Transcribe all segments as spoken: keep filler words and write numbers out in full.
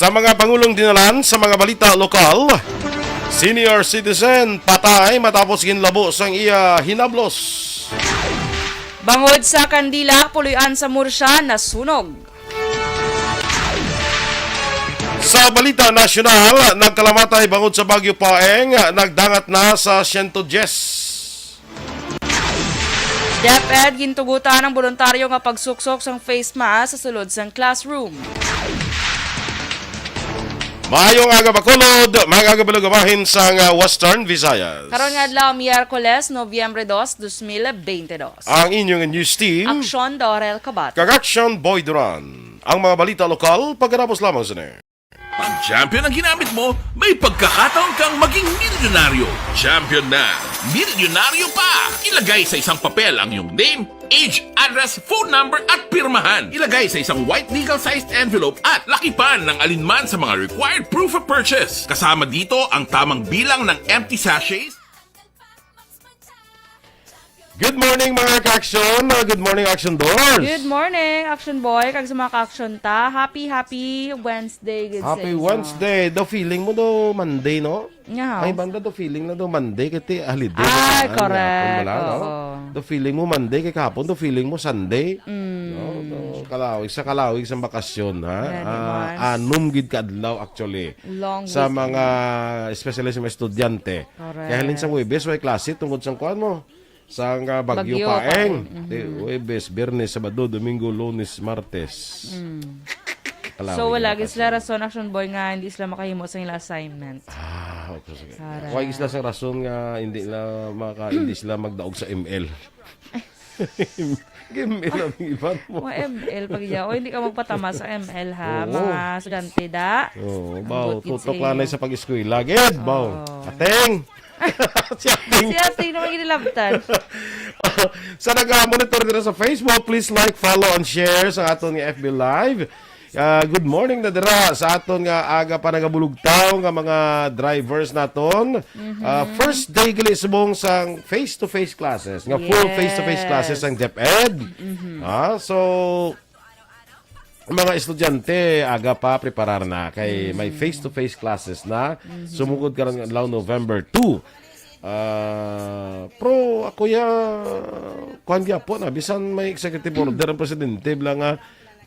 Sa mga pangulong dinalan sa mga balita lokal, senior citizen patay matapos ginlabo sang iya hinablos. Bangod sa kandila, puloy-an sa Murcia nasunog. Sa balita nasyonal, nagkalamatay bangod sa Bagyo Paeng, nagdangat na sa siyento diyes. DepEd gintugutan ang boluntaryo nga pagsuksok sang face mask sa sulod sang classroom. Maayong aga, Bacolod, mga aga, bahin sang, ah, Western Visayas. Karon nga adlaw, Miyerkules, Nobyembre dos, dos mil bente dos. Ang inyong news team, Aksyon, Dorel Kabat. Kag Action Boy Duran. Ang mga balita lokal, pagkatapos lamang sini. Pag champion ang ginamit mo, may pagkakataon kang maging milyonaryo. Champion na, milyonaryo pa! Ilagay sa isang papel ang iyong name, age, address, phone number at pirmahan. Ilagay sa isang white legal-sized envelope at lakipan ng alinman sa mga required proof of purchase. Kasama dito ang tamang bilang ng empty sachets. Good morning, mga ka-action. Uh, good morning, Action Doors. Good morning, Action Boy, kag sa mga ka-action ta. Happy, happy Wednesday, good sa Happy inyo. Wednesday. The feeling mo do Monday, no? Nga, Ay, banda do feeling na do Monday kay holiday. Ay, na, correct. Wala, no? Oo. Do feeling mo Monday kay kahapon do feeling mo Sunday. Mm. No? Do kalawig sa kalawig sa bakasyon, ha? Gani, Ah, Mars. Anom gid ka adlaw, actually. Long Sa weekend. mga, especially sa mga estudyante. Correct. Kaya halin sa Huwebes, way klase tungkod sa kuan mo. Sang, ah, Bagyo, Bagyo Paeng. Paeng. Mhm. Di, Huwebes, Biyernes, Sabado, Domingo, Lunes, Martes. Mm. Kalawig So, wala na gid kasi. Sila rason, Action Boy, nga hindi sila makahimo sa ila assignment. Ah, okay, sige. Correct. Why is lang sang rason nga hindi la maka hindi sila magdaog sa M L? M L ang iban mo. Mga M L pag iya. O, hindi ka magpatama sa M L, ha? Oo. Mga estudyante da. Oo, Ang baw, bukid sa tutok lang inyo. na sa pag-eskwela. Gid, baw. Oo. Ateng! Si Ateng! Si Ateng naman ginilabtan. Sa nag-monitor dito sa Facebook, please like, follow, and share sa aton nga F B Live. Ah, good morning na dira sa aton nga aga pa nagabulugtaw nga mga drivers naton. Ah, first day gali subong sang face-to-face classes, nga full Yes. Face-to-face classes ang DepEd. Ah, so mga estudyante aga pa preparar na kay may face-to-face classes na sumugod karon nga adlaw, November two. Ah, pero ako ya kuan gyapon na bisan may executive order ang presidente bala nga,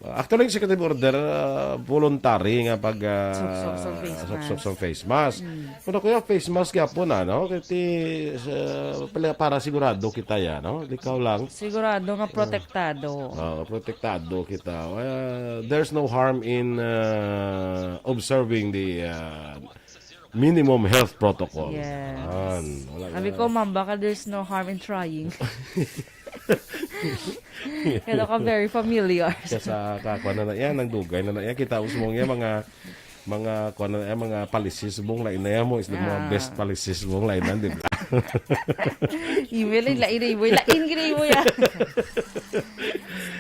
actually, executive order, ah, voluntary nga pag, ah, Suksok sa face suksok mask. sa face mask. Pero kuya, face mask gyapon na, no? Kasi sa, pala para sigurado kita ya, no? Ikaw lang. Sigurado nga protektado. Oo, protektado kita. Uh, there's no harm in uh, observing the uh, minimum health protocol. Yes. Yan. Wala Sabi na. Ko, ma'am, baka there's no harm in trying. Kaya ka very familiar. Kaya sa kakuan na na yan, ang dugay na na yan. Kita usmong yan, mga mga kuan na yan, mga policies mong lain na yan mo, is the mga Ah. best policies mong lain na, di ba? Email, lain, lain, lain, lain, lain, lain.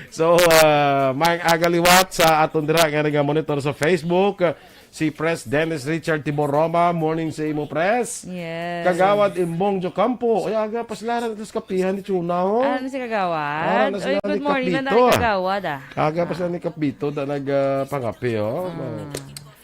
So, uh, maayong aga liwat sa aton dira nga naga-monitor sa Facebook. Uh, si Pres Dennis Richard Tibor Roma. Morning sa imo, Pres. Yes. Kagawad Imbong Jocampo. Ay, aga pa sila rin sa kapihan ni Chuna, oh. Ano si Kagawad? Ara na sila Oy, good ni morning na Kapito, dahil ah. Kagawad, ah. Aga pa sila ni Kapito na nag-pangapi, oh.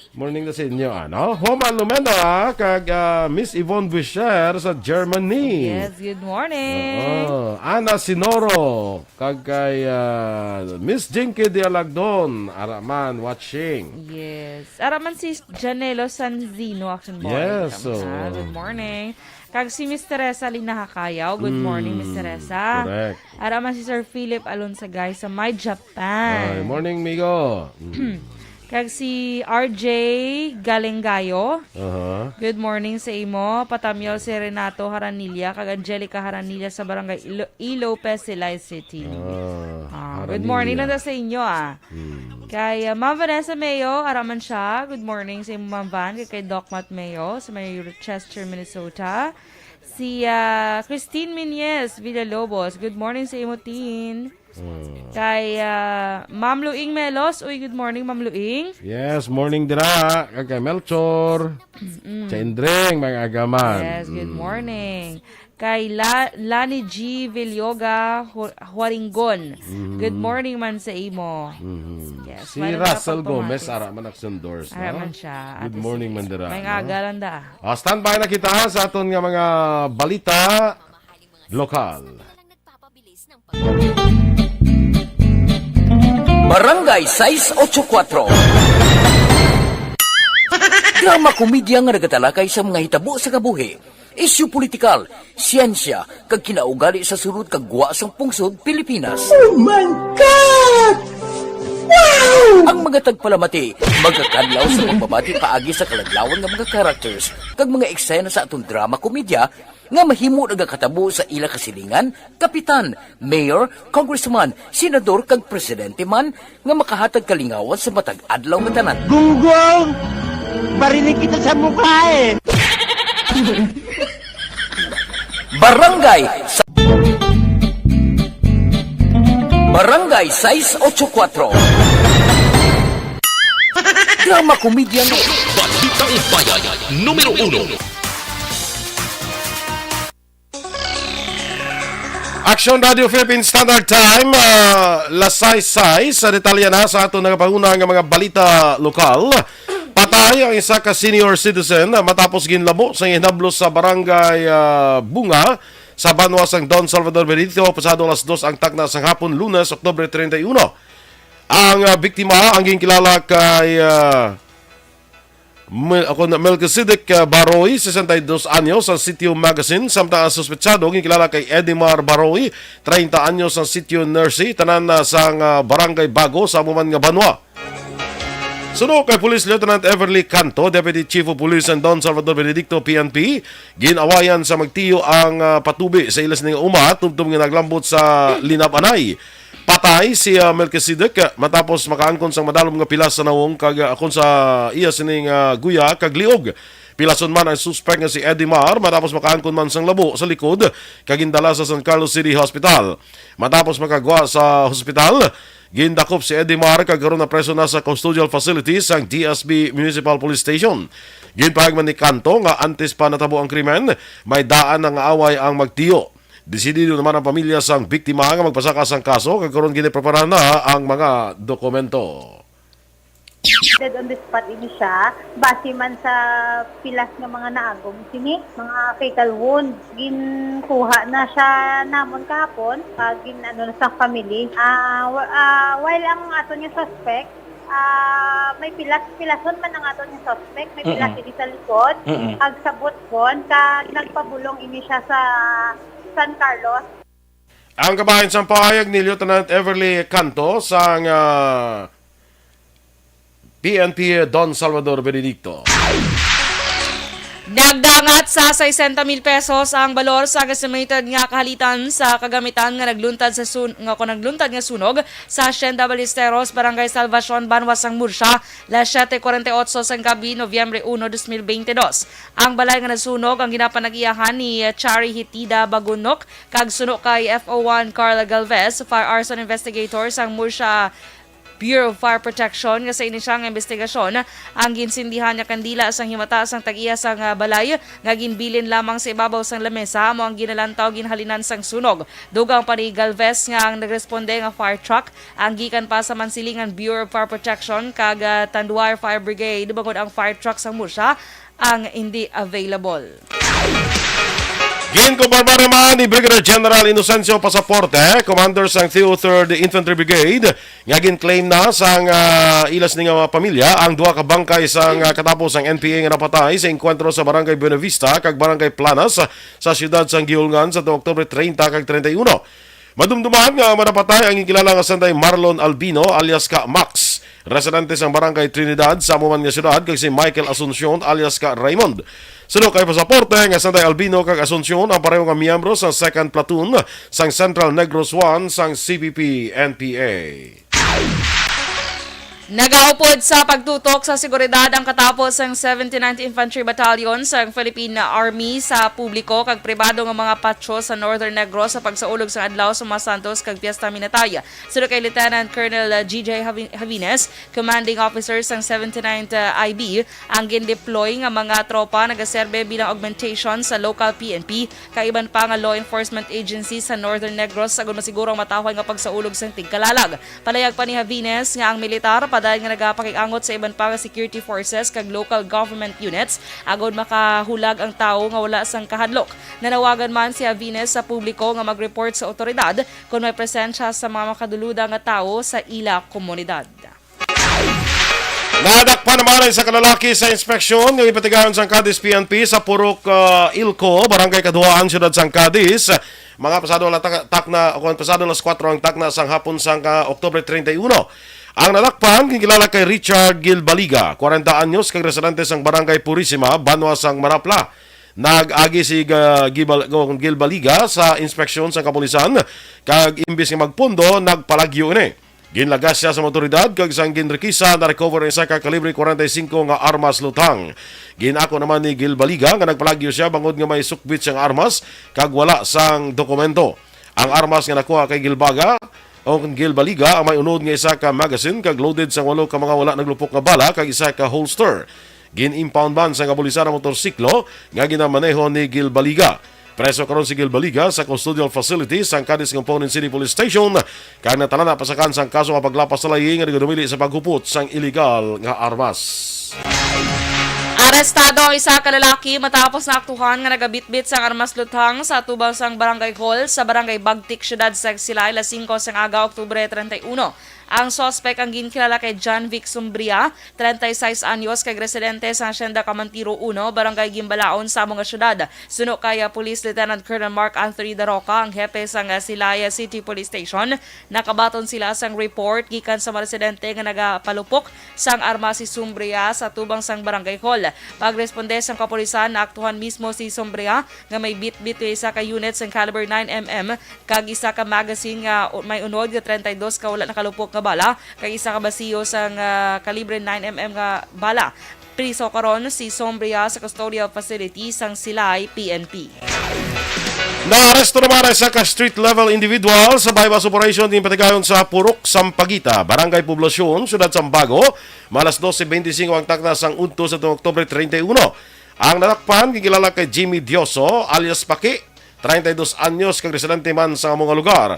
Morning na sa inyo, ano? Homa Lumena, kag ah, Miss Yvonne Boucher sa Germany. Yes, good morning. Oh, Ana Sinoro, kag kay ah, Miss Jinky Dialagdon, ara man, watching. Yes. Ara man si Janelo Sanzino, action boy. Yes, Kamusta? oh. Good morning. Kag si Miss Teresa Lina Hacayaw. Good morning, Miss Teresa. Correct. Ara man si Sir Philip Alonsagay sa may Japan. Ay, morning, migo. Mm. Kag si R J Galengayo. Aha. Good morning sa imo. Patamyaw si Renato Haranilla kag Angelica Haranilla sa barangay Ilo, Ilope, Silay City. Ah, Ah, Haranilla. Good morning na sa inyo, ah. Hmm. Kay ah, Ma'am Vanessa Mayo, ara man siya. Good morning sa imo, Ma'am Van. Kay, kay Doc Matt Mayo sa may Rochester, Minnesota. Si ah, Christine Minyes Villalobos. Good morning sa imo, Tin. Hmm. Kay ah, Ma'am Luing Melos. Uy, good morning, Ma'am Luing. Yes, morning dira. Kag kay Melchor. Sa Indring, mga agaman. Yes, good Mm. Morning. Kay La-, Lani G Villoga Hu-, Huaringon. Mhm. Good morning man sa imo. Mhm. Yes, Si wala na Russell pagpamati. Gomez, ara man nagsendorse, Ara no? man siya. Good Ate morning, Sis. Mandira, May no? Nga agalan da. Ah, standby na kita sa aton nga mga balita lokal. Barangay sais ocho kuwatro. Drama komedya nga nagatalakay sa mga hitabo sa kabuhi, isyu politikal, siyensya, kag kinaugali sa sulod kag gwa sang pungsod Pilipinas. Oh my God! Wow! Ang mga tagpalamati magakadlaw sa pagbabati paagi sa kaladlawan nga mga characters kag mga eksena sa aton drama komedya nga mahimo nagakatabo sa ila kasilingan, kapitan, mayor, congressman, senador, kag presidente man nga makahatag kalingawan sa matag adlaw nga tanan. Gunggong! Barinig kita sa mukha eh! Barangay sa Barangay sais ocho kuwatro. Drama komedya nga Balitang Bayan, numero uno. Action Radio Philippine Standard Time, ah, las sais sais. Sa detalye na sa aton nagapanguna nga mga balita lokal, patay ang isa ka senior citizen, ah, matapos ginlabo sa hinablo sa barangay, ah, Bunga sa banwa sang Don Salvador Benedicto, pasado alas dos ang takna sang hapon, Lunes, Oktubre treinta y uno. Ang, ah, biktima ang ginkilala kay, ah, Mel-, ako na, Melchizedek, ah, Baroy, sesenta y dos anyos, ang Sitio Magazine, samtang ang suspetsado ginkilala kay Edimar Baroy, treinta anyos, ang Sitio Nurse, tanan na sang, ah, Barangay Bago sa amo man nga banwa. Suno kay Police Lieutenant Everly Canto, Deputy Chief of Police, and Don Salvador Benedicto, P N P, gin-awayan sa magtiyo ang, ah, patubi sa ila sini nga uma tubtob nga naglambot sa linab-anay. Patay si, ah, Melchizedek, ah, matapos makaangkon sang madalom nga pilas sa nawong kag, ah, akon sa iya sining, ah, guya kag liog. Pilason man ang suspek nga si Edimar matapos makaangkon man sang labo sa likod kag gindala sa San Carlos City Hospital. Matapos makagwa sa hospital, gindakop si Edimar kag karon napreso na sa custodial facility sang D S B Municipal Police Station. Ginpahayag man ni Canto nga antes pa natabo ang krimen, may daan na nga away ang magtiyo. Desidido naman ang pamilya sang biktima nga magpasaka sang kaso kag karon giniprepara na ang mga dokumento. Dead on the spot ini siya. Base man sa pilas nga mga naagom sini, mga fatal wounds. Ginkuha na siya namon kahapon, pag gin-, ano na sa family. Ah, wa-, ah, while ang aton nga suspect, ah, may pilas, pilason man ang aton nga suspect, may pilas Mm-mm. ini sa likod, Mm-mm. ag sa butbon, kag nagpabulong ini siya sa San Carlos. Ang kabahin sang pahayag ni Lieutenant Everly Canto sang, ah, P N P Don Salvador Benedicto. Nagdangat sa sesenta mil pesos ang balor sa estimated nga kahalitan sa kagamitan nga nagluntad sa sun-, nga, kung nagluntad nga sunog sa Hacienda Ballesteros, Barangay Salvacion, Banwa sang Murcia, las siete cuarenta y ocho sang gabi, Nobyembre uno, dos mil veinte dos. Ang balay nga nasunog ang ginapanag-iyahan ni Chari Hitida Bagunok kag suno kay F O one Carla Galvez, fire arson investigator sang Murcia Bureau of Fire Protection, nga sa inisyal nga investigasyon, ang ginsindihan nga kandila sang himata sang tag-iya sang, ah, balay nga ginbilin lamang sa ibabaw sang lamesa amo ang ginalantaw ginhalinan sang sunog. Dugang pa ni Galvez nga ang nagresponde nga fire truck ang gikan pa sa Mansilingan Bureau of Fire Protection kag, ah, Tanduay Fire Brigade, bangod ang fire truck sang Murcia ang hindi available. Ginkumpirma naman ni Brigadier General Inocencio Pasaporte, commander sang T O Third Infantry Brigade, nga gin-claim na sang, ah, ila sini nga mga pamilya ang duha ka bangkay sang, ah, katapos sang N P A nga napatay sa engkwentro sa Barangay Buenavista kag Barangay Planas sa siyudad sang Guihulngan sa Oktubre treinta kag treinta y uno. Madumduman nga ang mga napatay ang ginkilala nga sanday Marlon Albino alias ka Max, residente sang Barangay Trinidad sa amo man nga siyudad, kag si Michael Asuncion alias ka Raymond. Suno kay Pasaporte nga sanday Albino kag Asuncion ang pareho nga miyembro sang Second Platoon sang Central Negros One sang C P P N P A. Nagaupod sa pagtutok sa seguridad ang katapo sang seventy-ninth Infantry Battalion sang Philippine Army sa publiko kag pribado nga mga patyo sa Northern Negros sa pagsaulog sang adlaw sa Mga Santos kag Fiesta Minatay. Suno kay Lieutenant Colonel G J Javi-, Javines, commanding officer sang seventy-ninth I B, ang gindeploy nga mga tropa nagaserbe bilang augmentation sa local P N P kag iban pa nga law enforcement agencies sa Northern Negros agud masiguro ang matawhay nga pagsaulog sang tigkalalag. Palayag pa ni Javines nga ang militar padayon nga nagapakig-angot sa iban pa nga security forces kag local government units agud makahulag ang tawo nga wala sang kahadlok. Nanawagan man si Javines sa publiko nga mag-report sa otoridad kon may presensya sa mga makaduluda nga tawo sa ila komunidad. Nadakpan naman ang isa ka lalaki sa inspeksyon nga ginpatigayon sang Cadiz P N P sa Purok, ah, Ilco, Barangay Kaduhaan, Siyudad sang Cadiz. Mga pasado alas ta-, takna, o kung pasado alas kuwatro ang takna sang hapon sang, ah, Oktubre treinta y uno. Ang nadakpan, ginkilala kay Richard Gilbaliga, kwarenta anyos, kag residente sang Barangay Purisima, banwa sang Marapla. Nag-agi si Ga-, Gibal-, Gilbaliga sa inspeksyon sa kapulisan, kag imbis nga magpundo, nagpalagyo ini. Ginlagas sia sa mga awtoridad kag sang ginrekisa, na-recover ang isa ka kalibre forty-five nga armas luthang. Gin-ako naman ni Gilbaliga nga nagpalagyo sia bangod nga may sukbit siyang armas kag wala sang dokumento. Ang armas nga nakuha kay Gilbaga o Gilbaliga ang may unod nga isa ka magazine kag loaded sang walo ka mga wala naglupok nga bala kag isa ka holster. Gin-impound man sang kapulisan ang motorsiklo nga ginamaneho ni Gilbaliga. Preso karon si Gilbaliga sa custodial facility sang Cadiz Component City Police Station, kag natalana pasakan sang kaso nga paglapas sa layi nga nagadumili sa paghupot sang iligal nga armas. Arestado ang isa ka lalaki matapos naaktuhan nga nagabitbit sang armas luthang sa atubang sang barangay hall sa Barangay Bagtik, Siyudad sang Silay, alas singko sang aga, Oktubre treinta y uno. Ang suspek ang ginkilala kay John Vic Sumbria, treinta y seis anyos, kag residente sa Hacienda Camantiro uno, Barangay Gimbalaon, sa amo nga siyudad. Suno kay, ah, Police Lieutenant Colonel Mark Anthony Daroca, ang hepe sang, ah, Silay City Police Station, nakabaton sila sang report gikan sa mga residente nga nagapalupok sang armas si Sumbria sa atubang sang barangay hall. Pagresponde sang kapulisan, naaktuhan mismo si Sumbria nga may bitbit nga isa ka unit sang caliber nine M M kag isa ka magazine nga u-, may unod nga treinta y dos ka wala nakalupok nga bala, kag isa ka basiyo sang, ah, kalibre nine M M nga bala. Priso karon si Sombria sa custodial facility sang Silay P N P. Naaresto naman ang isa ka street-level individual sa buy-bust operation nga ginpatigayon sa Purok Sampaguita, Barangay Poblacion, Siyudad Sambago, mga alas dose beintisinko ang takna sang udto sa Oktubre treinta y uno. Ang nadakpan, ginkilala kay Jimmy Dioso, alias Paki, treinta y dos anyos, kag residente man sa amo nga lugar.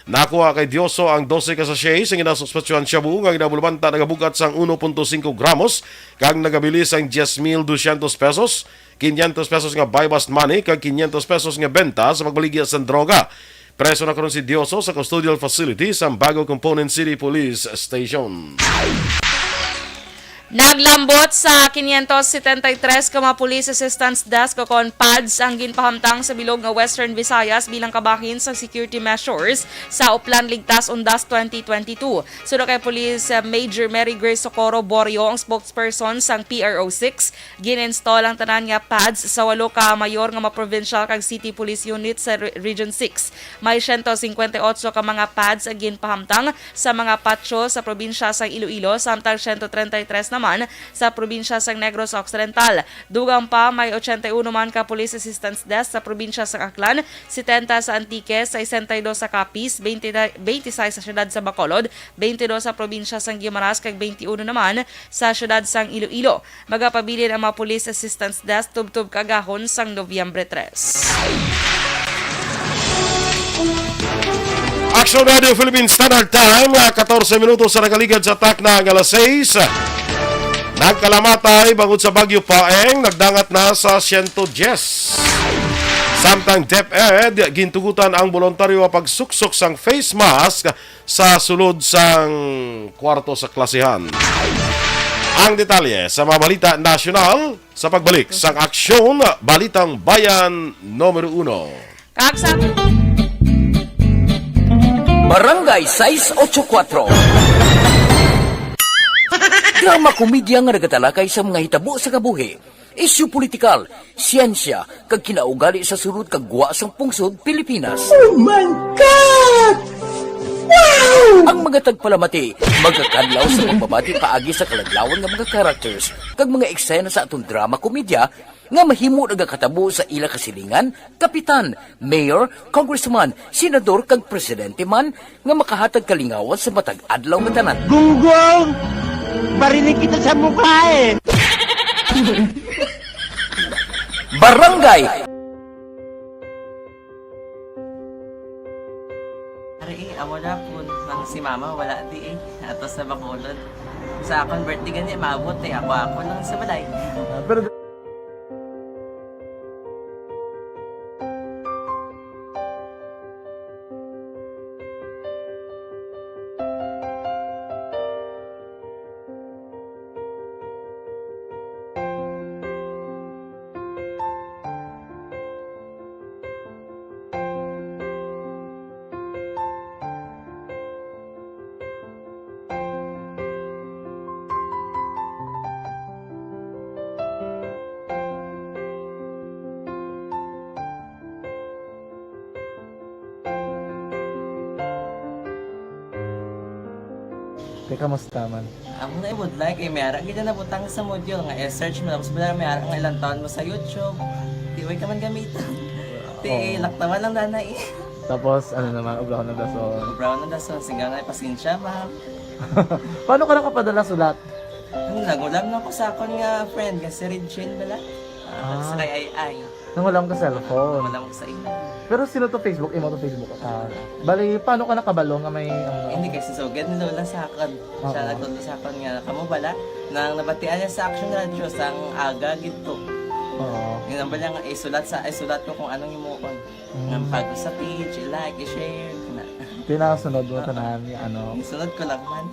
Nakuha kay Dioso ang dose ka sachet sa ginasuspetsyohan shabu nga ginabulbanta nagabug-at sang uno punto singko gramos kag nagabilis sang diez mil doscientos pesos, quinientos pesos nga buy-bust money kag quinientos pesos nga benta sa pagbaligya sang droga. Preso na karon si Dioso sa custodial facility sa Bago Component City Police Station. Naglambot sa quinientos setenta y tres ka mga Police Assistance Desk o kon pads ang ginpahamtang sa bilog nga Western Visayas bilang kabahin sa security measures sa Oplan Ligtas Undas twenty twenty-two. Suno kay Police, uh, Major Mary Grace Socorro Borio, ang spokesperson sang P R O six, gin-install ang tanan nga pads sa walo ka mayor nga mga provincial kag city police unit sa Re-, Region six. May siyento singkwenta y otso ka mga pads ang ginpahamtang sa mga patyo sa probinsya sang Iloilo, samtang siyento treinta y tres naman sa probinsya sang Negros Occidental. Dugang pa, may ochenta y uno man ka Police Assistance Desk sa probinsya sang Aklan, setenta sa Antique, sesenta y dos sa Capiz, twenty, twenty-six sa siyudad sa Bacolod, twenty-dos sa probinsya sang Guimaras, kag twenty-uno naman sa siyudad sang Iloilo. Magapabilin ang mga Police Assistance Desk tubtob kaagahon sang Nobyembre tres. Action Radio Philippine Standard Time, nga katorse minutos sa nagaligad sa takna nga alas sais. Nagkalamatay bangod sa Bagyo Paeng, nagdangat na sa siyento diyes. Samtang DepEd, gintugutan ang boluntaryo nga pagsuksok sang face mask sa sulod sang kwarto sa klasihan. Ang detalye sa mga balita nasyonal sa pagbalik sang Aksyon Balitang Bayan Numero Uno. Kag sa Barangay sais ocho kuatro. Drama komedya nga nagatalakay sa mga hitabo sa kabuhi, isyu politikal, siyensya, kag kinaugali sa sulod kag gwa sang pungsod Pilipinas. Oh my God! Ang mga tagpalamati magakadlaw sa pagbabati paagi sa kaladlawan nga mga characters kag mga eksena sa atong drama komedya nga mahimo nagakatabo sa ila kasilingan, kapitan, mayor, congressman, senador, kag presidente man, nga makahatag kalingawan sa matag adlaw nga tanan. Gunggong! Barinig kita sa mukha eh! Barangay Ari, eh, amo na po nang si mama wala di eh. Ato sa Bacolod. Sa akon birthday gani, maabot eh. Ako-ako lang sa balay. Ah, pero Te, kamusta man? Amo na ibudlay kay may ara gid na nabutang sa module nga i-search mo, tapos bala may ara nga ilang taon mo sa YouTube. Di way ka man gamiton. Ti Oo. Laktawan lang dana eh. Tapos, ano naman, ubrahon ng dason. Ubrahon ng dason, siga nga pasensya, ma'am. Paano ka nakapadala sulat? Ano, nagulam na ko sa akon nga friend nga si Regine bala. Ah, Ah. Sa kay Ay Ay. Nangulam ka cellphone. Wala mo sa imo. Pero sino to Facebook? Imo to Facebook? Ah, bali, paano ka nakabalo nga may, ano? Hindi, kay si Sugad ni Lola sa akon. Siya Oo. Nagtudlo sa akon nga, kamo bala, nang nabatian niya sa Action Radio, sang aga gid to. Oo. Yun ang bala nga, isulat sa, isulat ko kung anong imuon. Mm. Nga bago sa page, i-like, i-share, na. Pinasunod mo Oo. Tanan, nga ano. Isunod ko lang man.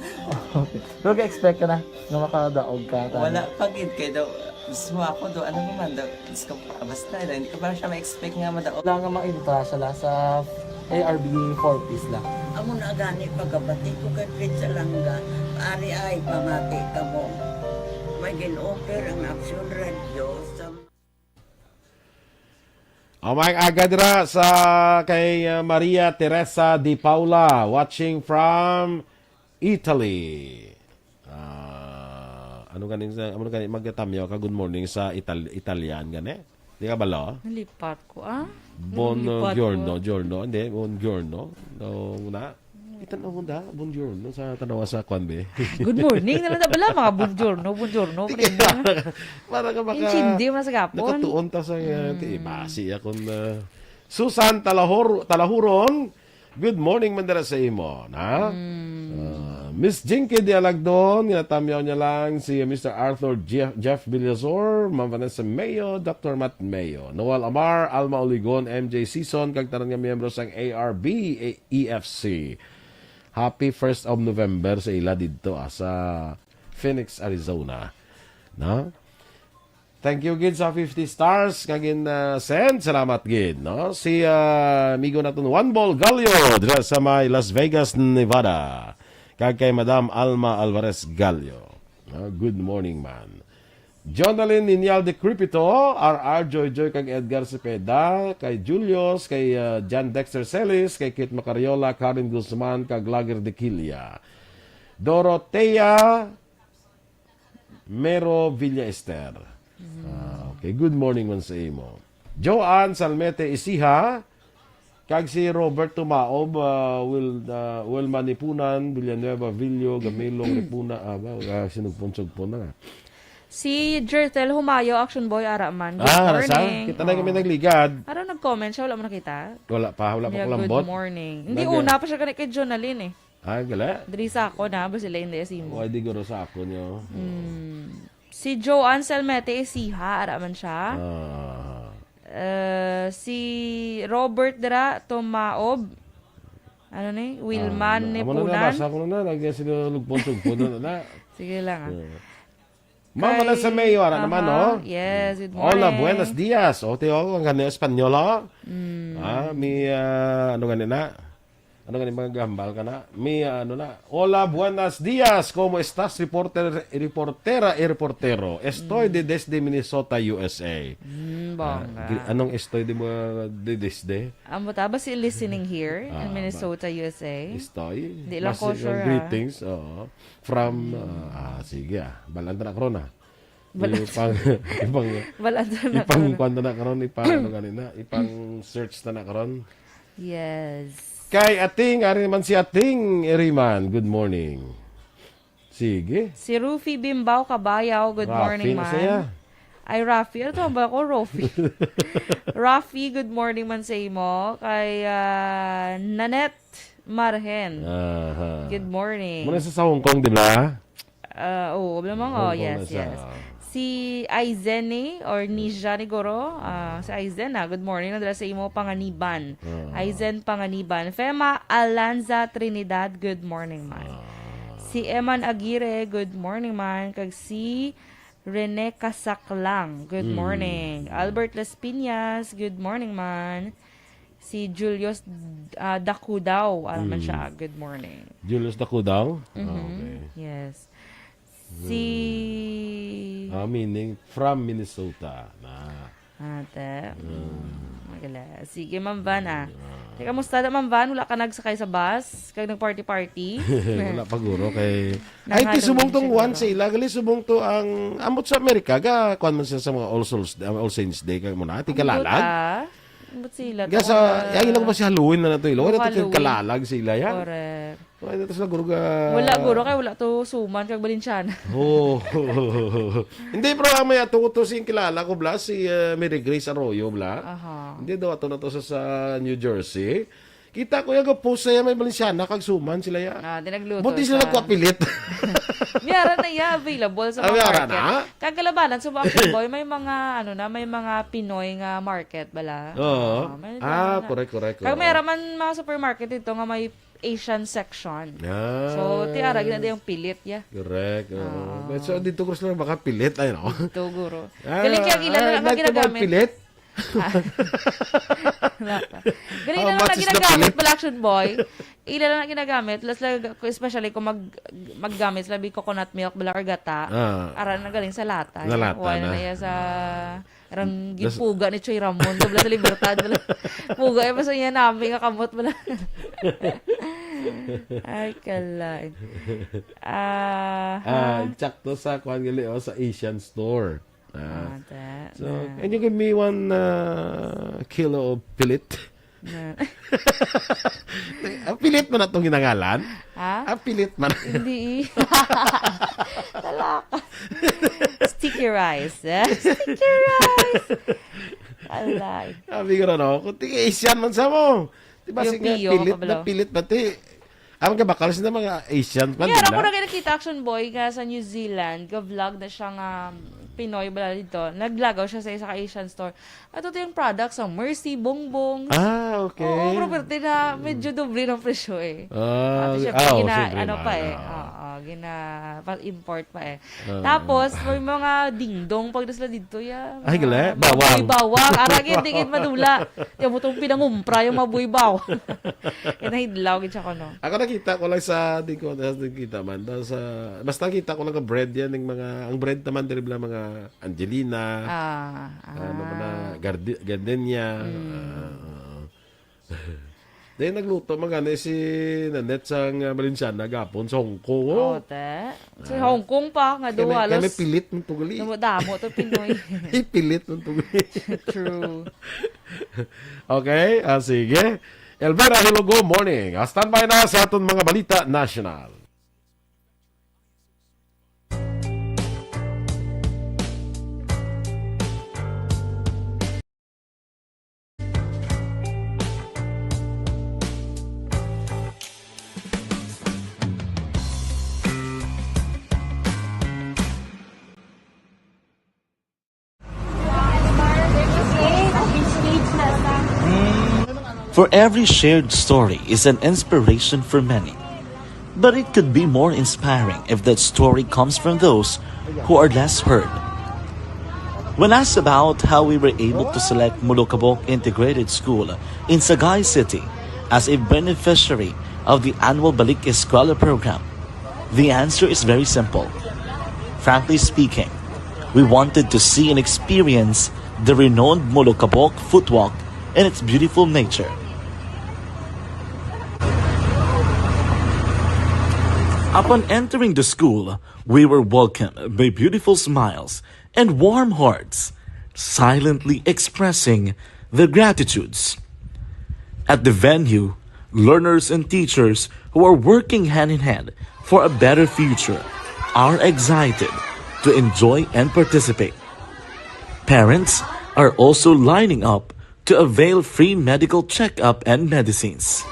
Okay. Pero ga-expect ka na nga makadaog ka, tanan? Wala pa gid, kay daw, mismo ako daw, ano naman daw, Diyos ko, ah, basta, hindi ko pa siya ma-expect nga madaog. Wala nga maintra siya la sa A R B four Ps la. Amo na gani pagkabati ko kay Fred Salanga, ari ay pamati kamo. May gin-offer ang Action Radio sa Oh, may aga dira sa kay, uh, Maria Teresa Di Paula, watching from Italy. Ah, ano gani sa, ano gani magtamyaw ka good morning sa Ital-, Italian gani? Di ka balo? Nalipat ko, ah. Bon, Nalipat uh, giorno, ko. Giorno, hindi, bon giorno. No, na. Itan-aw mo da, bon giorno sa tanawa sa kwan, be. Good morning na lang na bala, mga bongiorno, bongiorno, Sige, pre. Para ka maka-, Intindi mo na sa gapon. Nakatuon ta sa, uh, Mm. ti-, basi akong, uh, Susan Talahor-, Talahuron, good morning man dira sa imo, na? Mm. Uh, Miss Jinky Dialagdon, ginatamyaw niya lang si Mister Arthur Jeff, Jeff Villazor, Ma'am Vanessa Mayo, Doctor Matt Mayo, Noel Amar, Alma Oligon, M J Season, kag tanan nga miyembro sang A R B, E F C. Happy first of November sa ila didto, ah, sa Phoenix, Arizona. No? Thank you gid sa fifty stars nga gin, ah, send. Salamat gid, no? Si, ah, amigo naton Juan Bol Gallo dira sa may Las Vegas, Nevada. Kag kay Madam Alma Alvarez Gallo. No? Good morning, man. Jonalyn Ninyal de Cripito, R R Joy Joy kag Edgar Cepeda, kay Julius, kay, uh, John Dexter Celis, kay Kit Macariola, Karen Guzman, kag Lager de Quilla. Dorotea Mero Villa Ester. Mm. Ah, okay. Good morning man sa imo. Joanne Salmete Isiha, kag si Robert Tumaob, ah, Wil-, ah, Wilma Nipunan, Villanueva Villo, Gamilong Nipuna, ah, ba, ah, sinugpon-sugpon na nga. Si Jertel Humayo, Action Boy, ara man. Good Ah, nasa? Morning. Kita na kami Oo. Nagligad. Araw nag-comment siya, wala mo nakita? Wala pa, wala pa Yeah, ko lambot. Good morning. Hindi, Nag- una pa siya kani kay Jonalyn eh. Ah, gala? Diri sa ako na, ba sila hindi sa imo? Why di guro sa ako nyo? Mm. Si Joanne Salmete Isiha, ara man siya. Ah. Eh, si Robert dira, Tumaob. Ano ni? Wilman Ah, amo na, Nipunan. Nabasa ko na na. Lagi sila lugpon-sugpon na na. Sige lang, ah. Yeah. Mama Kay, na sa Mayo, ara naman, aha, no? Yes, good Hola, morning. Buenos dias. O, te, o, ang ganda Espanyol, o. Mm. Ah, may, ah, ano gani na? Ano gani, mga gahambal ka na? Mi, ano na? Hola, buenos dias. ¿Cómo estás, reporter, reportera, y reportero? Estoy de, desde Minnesota, U S A. Mm, Ah, bongga. gri-, anong estoy de mo de desde? Amo ta ba si listening here in Ah, Minnesota, U S A? Estoy. Di lang Mas, ko sure, ah. greetings, oo. From, Mm. ah, ah, sige, ah. Balaan ta na karon, ah. Balaan. Ipang, ipang, Balaan ta na ipang karon. kwan ta na karon, ipang, ano gani na, ipang search ta na karon. Yes. Kay Ating, ari naman si Ating Eriman. Good morning. Sige. Si Rufi Bimbao Kabayaw, good Rafi morning, na man. siya. Ay, Rafi. Ano tawag ba ako? Rofi. Rafi, good morning man sa imo. Kay, ah, Nanette Marhen. Aha. Good morning. Muna sa, sa Hong Kong, di ba? Ah, oo, wala mo, Hong oh, Kong yes, na siya. yes. Si Aizeni or Nija ni Goro. Ah, si Aizen, ah, good morning. Nadala sa imo, Panganiban. Ah. Aizen Panganiban. Fema Alanza Trinidad, good morning, man. Ah. Si Eman Aguirre, good morning, man. Kag si Rene Casaclang, good Mm. morning. Albert Las Piñas, good morning, man. Si Julius, ah, Dacudaw, ah, man Mm. siya, good morning. Julius Dacudaw? Mhm. Ah, okay. Yes. Si Hmm. Ah, meaning from Minnesota na. Ate. Hmm. Hmm. Magala. Sige, Ma'am Van, ah. Ah. Teka, musta na, Ma'am Van? Wala ka nagsakay sa bus? Kag nag-party-party? Wala pa, guro, kay Ay, ti Nangalong subong tong siguro. One sa ila, gali subong to ang, ambot sa Amerika, ga, kuwan man sila sa mga All Souls, ang All Saints Day, kag muna, ti Ambot, kalalag. ah. Ambot sila, Ga to sa, ka ay, ilang ba si Halloween na nato, ilo? Wala to Halloween. Kalalag sila, ya? Correct. Wala na to sila, guro, ga- Wala, guro, kay wala to suman, kag Balenciana. Oh. Hindi, pero ang may ato ko to, si kilala ko, bla, si, eh, Mary Grace Arroyo, bla. Aha. Hindi daw, ato na to sa, sa New Jersey. Kita ko yung post saya may Balenciana kag suman sila ya. Ah, di nagluto Buti sila sa nagkuha pilit. Miyara na ya, available sa Ah, mga miyara market. na? Kag kalabanan sa Action Boy, may mga, ano na, may mga Pinoy nga market bala. Oo. Ah, may Ah, mga correct, correct, Kag oo. may raman mga supermarket dito nga may Asian section. Ah. So, tiara, gina yung pilit, ya. Correct, oo. Ah. But so, dito ko sila makapilit, ay, no? Dito, guro. Ah, Galing kaya gila ah, na lang ang like the ginagamit. Pilit? Ah. Wala pa. Galing How na lang much na is the ginagamit pilit? pala, Action Boy. Ila lang na ginagamit, las lang, especially kung mag, maggamit sila big coconut milk bala or gata, Ah. ara na galing sa lata. Na lata Wala na. na iya sa, arang Das- gipuga ni Choy Ramon, kabla sa Libertad, bala. Puga, eh, basta niya nami nga kamot, bala. Ay, kalay. Ah, Ah, ha? Sakto sa, kuwan gali, oh, sa Asian store. Ah. Ah, that, So, na. can you give me one, uh, kilo of pilit? Na. Ang pilit man atong ginangalan? Ha? Ang pilit man. Hindi. Talaka. Sticky rice, eh? Sticky rice. Alay. Sabi ko na, no? Kung tingin Asian man sa mo. Di ba, Yung sige, piyo, pilit na kabalo. pilit, pati. Ang kabakal sila mga Asian pa Kaya ako nila. na kayo nakita, Action Boy, nga sa New Zealand, ga-vlog na siya nga Pinoy bala dito. Naglagaw siya sa isa ka Asian store. Ato to yung product sa Mercy Bongbong. Ah, okay. Oo, property na medyo doble ng presyo eh. Ah, Ate, syempre, ah, oh, gina-, syempre ano man, pa eh. ah. Oo, gina-, pa-import pa eh. Ah. Tapos, may mga dingdong pag sila dito, ya. Ay, gali? Mga Bawang. mabuy bawang. Arang yun, di gid madula. Tiyan mo itong pinangumpra yung mabuy bawang. Kinahidlaw, gid siya ko, no? Ako nakita ko lang sa, di ko, di kita man. Sa, basta kita ko lang ang bread yan, yung mga, ang bread naman, diri bala mga Angelina, Ah, ano man na, ah. Gardi-, Gardenia. Mm. Ah, oo. Then nagluto man gani si Nanette sang, ah, Valenciana gapon sa Hong Kong, oh. Oh, te. Sa Ah. Hong Kong pa, nga Kaya daw may, kaya may halos pilit man to gali. damo-damo to Pinoy. May pilit man to gali. True. Okay, ah, sige. Elvira Hilogo, morning. Ah, standby na sa aton mga balita national. For every shared story is an inspiration for many. But it could be more inspiring if that story comes from those who are less heard. When asked about how we were able to select Molokabok Integrated School in Sagay City as a beneficiary of the annual Balik Eskwela program? The answer is very simple. Frankly speaking, we wanted to see and experience the renowned Molokabok Footwalk in its beautiful nature. Upon entering the school, we were welcomed by beautiful smiles and warm hearts, silently expressing their gratitudes. At the venue, learners and teachers who are working hand in hand for a better future are excited to enjoy and participate. Parents are also lining up to avail free medical checkup and medicines.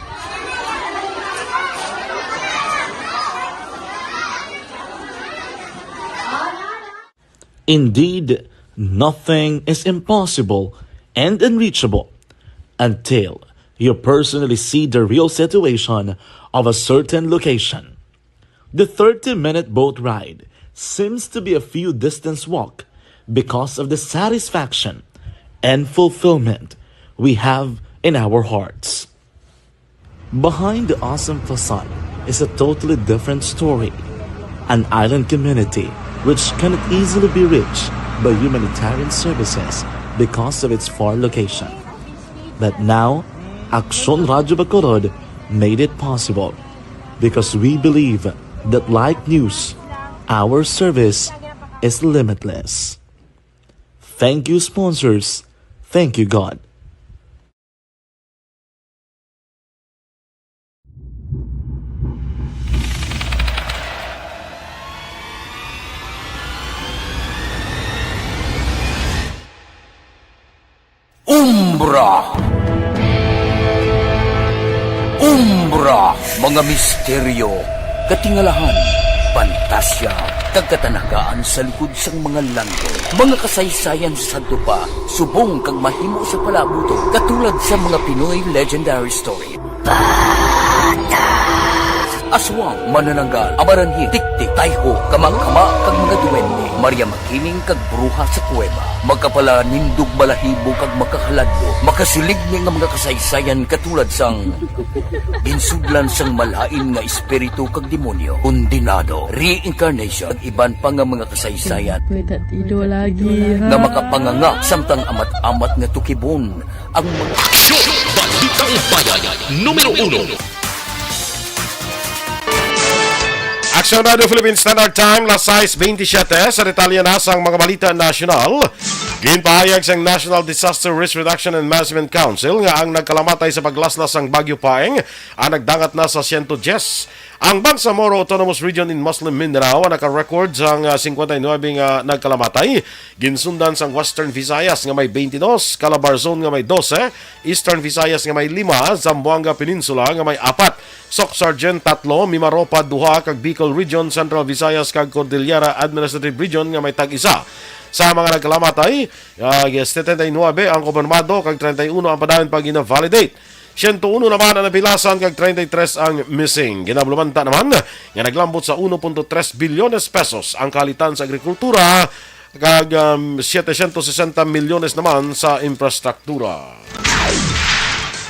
Indeed, nothing is impossible and unreachable until you personally see the real situation of a certain location. The thirty-minute boat ride seems to be a few distance walk because of the satisfaction and fulfillment we have in our hearts. Behind the awesome facade is a totally different story. An island community which cannot easily be reached by humanitarian services because of its far location. But now, Aksyon Radyo Bacolod made it possible because we believe that, like news, our service is limitless. Thank you, sponsors. Thank you, God. Umbra. Umbra, mga misteryo, katingalahan, pantasya, kag katanagaan sa likod sang mga langgam. Mga kasaysayan sa sadto pa, subong kag mahimo sa palaabuton, katulad sa mga Pinoy legendary story. Aswang, manananggal, amaranhil, tiktik, tayho, kamangkama, kag mga duwende, Maria Makiling kag bruha sa kuweba, makapalanindog balahibo kag makahaladlo, makasiligni nga mga kasaysayan katulad sang ginsudlan sang malain nga espiritu kag demonyo, kondenado, reincarnation, kag iban pa nga mga kasaysayan May tatido lagi, ha? nga makapanganga samtang amat-amat nga tukibon ang mga Aksyon! Balitang Bayan, numero uno. Aksyon Radio Philippine Standard Time, las sais bentisiete. Sa detalye na sang mga balita nasyonal, ginpahayag sang National Disaster Risk Reduction and Management Council nga ang nagkalamatay sa paglaslas sang Bagyo Paeng ang nagdangat na sa siyento diyes. Ang Bangsamoro Autonomous Region in Muslim Mindanao ang naka-record sang, ah, singkwenta y nuebe nga nagkalamatay. Ginsundan sang Western Visayas nga may twenty-dos, Calabarzon nga may dose, Eastern Visayas nga may lima, Zamboanga Peninsula nga may apat, Soc Sargent tatlo, Mimaropa duha, kag Bicol Region, Central Visayas, kag Cordillera Administrative Region nga may tag-isa. Sa mga nagkalamatay, ah, setenta y nuebe ang kumpirmado kag treinta y uno ang padayon pa gina-validate. Siyento uno naman ang napilasan kag treinta y tres ang missing. Ginabulumanta naman nga naglambot sa uno punto tres bilyones pesos ang kahalitan sa agrikultura kag, um, setecientos sesenta milyones naman sa infrastruktura.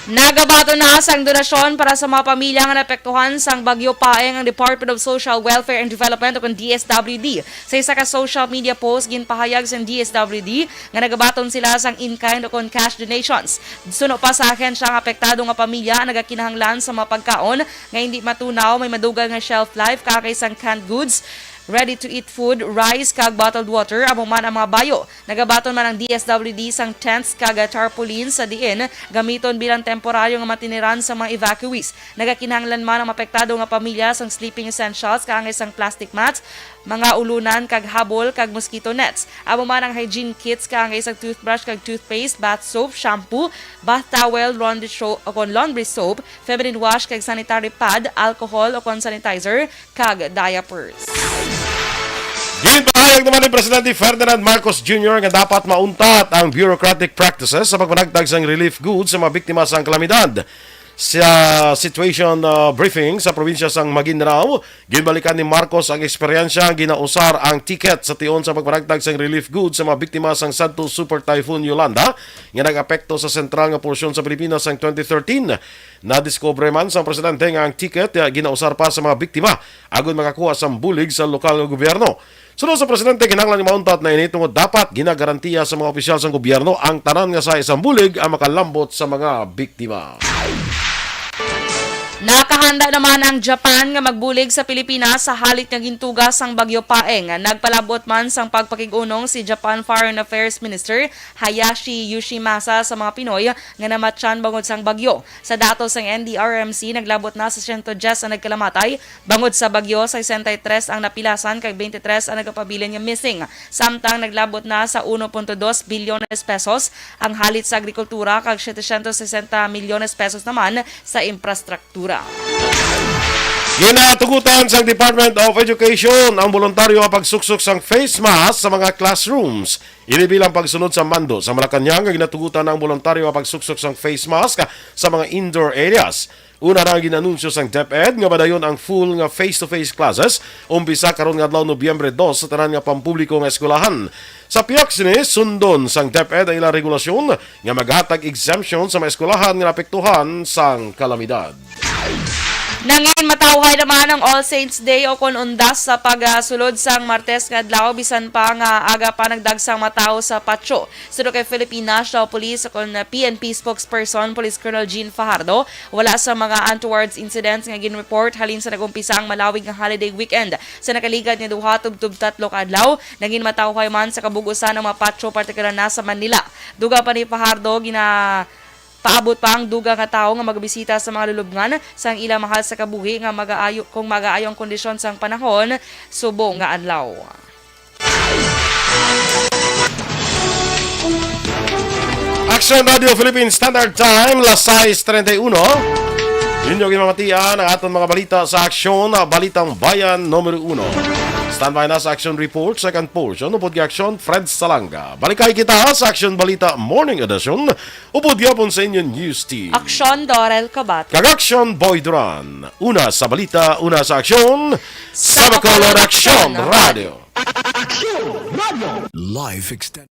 Nagabaton na sang donasyon para sa mga pamilya nga naapektuhan sang Bagyo Paeng ang Department of Social Welfare and Development o D S W D. Sa isa ka social media post, ginpahayag sang D S W D nga nagabaton sila sang in-kind o kon cash donations. Suno pa sa ahensya, ang apektado nga pamilya nagakinahanglan sa mga pagkaon nga hindi matunaw, may madugay nga shelf life, kaakay sang canned goods, ready-to-eat food, rice, kag bottled water, amo man ang mga bayo. Nagabaton man ang D S W D sang tents kag tarpaulins sa diin gamiton bilang temporaryo nga matiniran sa mga evacuees. Nagakinahanglan man ang apektado nga pamilya sang sleeping essentials, kaangay sang plastic mats, mga ulunan kag habol kag mosquito nets. Amo man ang hygiene kits, kaangay sang toothbrush kag toothpaste, bath soap, shampoo, bath towel, laundry soap, o kon laundry soap, feminine wash kag sanitary pad, alcohol o kon sanitizer, kag diapers. Ginpahayag naman ni Presidente Ferdinand Marcos Junior nga dapat mauntat ang bureaucratic practices sa pagpanagtag sang relief goods sa mga biktima sang kalamidad. Sa situation, uh, briefing sa probinsya sang Maguindanao, ginbalikan ni Marcos ang eksperyensya, ginausar ang ticket sa tion sa pagpanagtag sang relief goods sa mga biktima sang Santo Super Typhoon Yolanda nga nag-apekto sa sentral nga porsyon sa Pilipinas sang twenty thirteen. Nadiskubre man sang presidente nga ang ticket, uh, ginausar pa sa mga biktima agud makakuha sang bulig sa lokal nga gobyerno. Suno sa presidente, kinahanglan nga mauntat na ini tungod dapat ginagarantiya sa mga opisyal sang gobyerno ang tanan nga sahi sang bulig ang makalambot sa mga biktima. Nakahanda naman ang Japan nga magbulig sa Pilipinas sa halit nga gintuga sang Bagyo Paeng. Nagpalabot man sang pagpakig-unong si Japan Foreign Affairs Minister Hayashi Yoshimasa sa mga Pinoy nga namatyan bangod sang bagyo. Sa datos sang N D R M C, naglabot na sa siyento diyes ang nagkalamatay bangod sa bagyo, sesenta y tres ang napilasan kag twenty-three ang nagapabilin nga missing. Samtang naglabot na sa uno punto dos bilyones pesos ang halit sa agrikultura kag setecientos sesenta milyones pesos naman sa infrastruktura. Ginatugutan sang Department of Education ang boluntaryo nga pagsuksok sang face mask sa mga classrooms. Ini bilang pagsunod sa mando sa Malacañang nga ginatugutan ang boluntaryo nga pagsuksok sang face mask sa mga indoor areas. Una na ang ginanunsyo sang DepEd nga madayon ang full nga face-to-face classes umpisa karon nga adlaw, Nobyembre dos, sa tanan nga pampubliko nga eskwelahan. Sa pihak sini, sundon sang DepEd ang ilang regulasyon nga maghatag exemption sa mga eskwelahan nga naapektuhan sang kalamidad. Nangin matawhay naman ang All Saints Day o kon undas sa pagsulod sang Martes nga adlaw, bisan pa nga aga pa nagdagsang matawo sa patio. Suno kay Philippine National Police o kon P N P spokesperson Police Colonel Jean Fajardo, wala sa mga untowards incidents nga gin-report halin sa nag-umpisa ang malawig nga holiday weekend. Sa nakaligad nga duha tubtob tatlo ka adlaw, nangin matawhay man sa kabug-usan ang mga patio, partikular na sa Manila. Dugang pa ni Fajardo, gina Paabot pa ang dugang nga tawo nga magabisita sa mga lulubngan sang ila mahal sa kabuhi nga magaayo, kung magaayo ang kondisyon sang panahon subong nga adlaw. Action Radio Philippine Standard Time, las sais treinta y uno. Inyo ginamatian ang aton mga balita sa Aksyon, Balitang Bayan numero uno. Standby na sa Action Report, second portion, upod kay Aksyon Fred Salanga. Balikay kita sa Aksyon Balita Morning Edition, upod gyapon sa inyo news team. Aksyon, Dorel Kabat. Kag Aksyon, Boy Duran. Una sa balita, una sa aksyon, sa Bacolod Aksyon Radio. Aksyon Radio. Life extended.